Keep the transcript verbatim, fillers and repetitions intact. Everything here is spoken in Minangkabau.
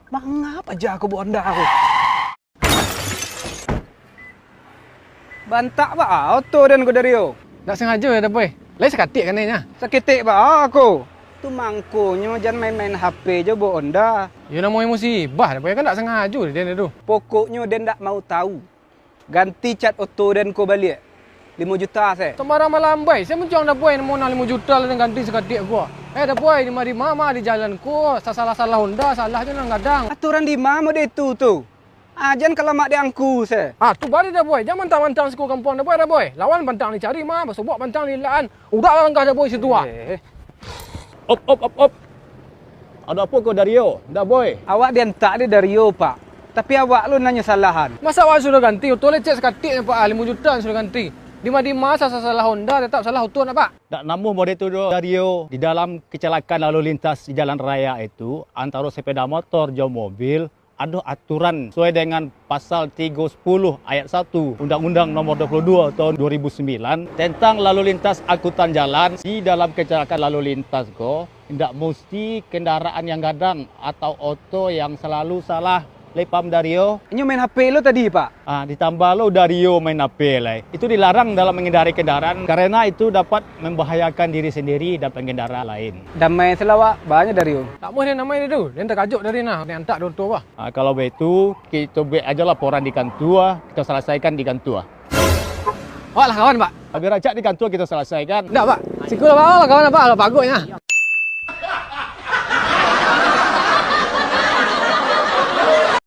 Manga paja ko Honda ko. Bantak baa oto den ko Dario? Ndak sangajo yo, Da Boy. Lai saketek kanai nyo. Saketek baa ko? Tu mangkonyo jan main-main H P jo, baok Honda. Yo namonyo musibah, Da Boy, kan ndak sangajo den tu. Pokoknyo den ndak mau tahu. Ganti cat oto den ko baliak. Limo juta se. Sambarang malambai, sia muncuang Da Boy namo nan limo juta lah den ganti saketek ko. Eh, Da Boy, dima-dima mah di jalan ko, sasalah-salah Honda, salah jo nan gadang. Aturan dima model itu tu? Ah, jan ka lamak di angku se. Ah, tu bari Da Boy, jan mantang-mantang siko kampuang Da Boy, Da Boy. Lawan pantang dicari mah, basobok pantang diilakan. Udah langkah Da Boy situ ah. Eh. Op, op, op, op. Ado apo ko Dario, Da Boy? Awak diantak dek Dario, Pak. Tapi awak lo nan nyo salahan. Masa awak sudah ganti, oto lecek saketek nyo, Pak, ah, limo juta sudah ganti. Dima-dima sasalah Honda, tetap salah oto ndak, Pak? Ndak namuah model tu doh, Dario. Di dalam kecelakaan lalu lintas di jalan raya itu, antaro sepeda motor jo mobil, ado aturan sesuai dengan Pasal tigo sepuluh Ayat satu Undang-Undang Nomor dua puluh dua Tahun dua ribu sembilan tentang lalu lintas angkutan jalan. Di dalam kecelakaan lalu lintas ko, indak musti kendaraan yang gadang atau oto yang selalu salah. Lai paham Dario? Inyo main H P lo tadi, Pak. Ah, ditambah lo Dario main H P lai. Itu dilarang dalam mengendarai kendaraan karena itu dapat membahayakan diri sendiri dan pengendara lain. Damai se lah awak, banyak Dario. Ndak muah den damai tu, den takajok tadi nah, den antak dek oto bah. Ah, kalau baitu, kito buek ajo laporan di kantua, kito salasaikan di kantua. Awak lah kawan, Pak. Labiah rancak di kantua kito salasaikan. Ndak, Pak. Siko lah, Pak. Awak lah kawan, Pak. Lah bagus nyo.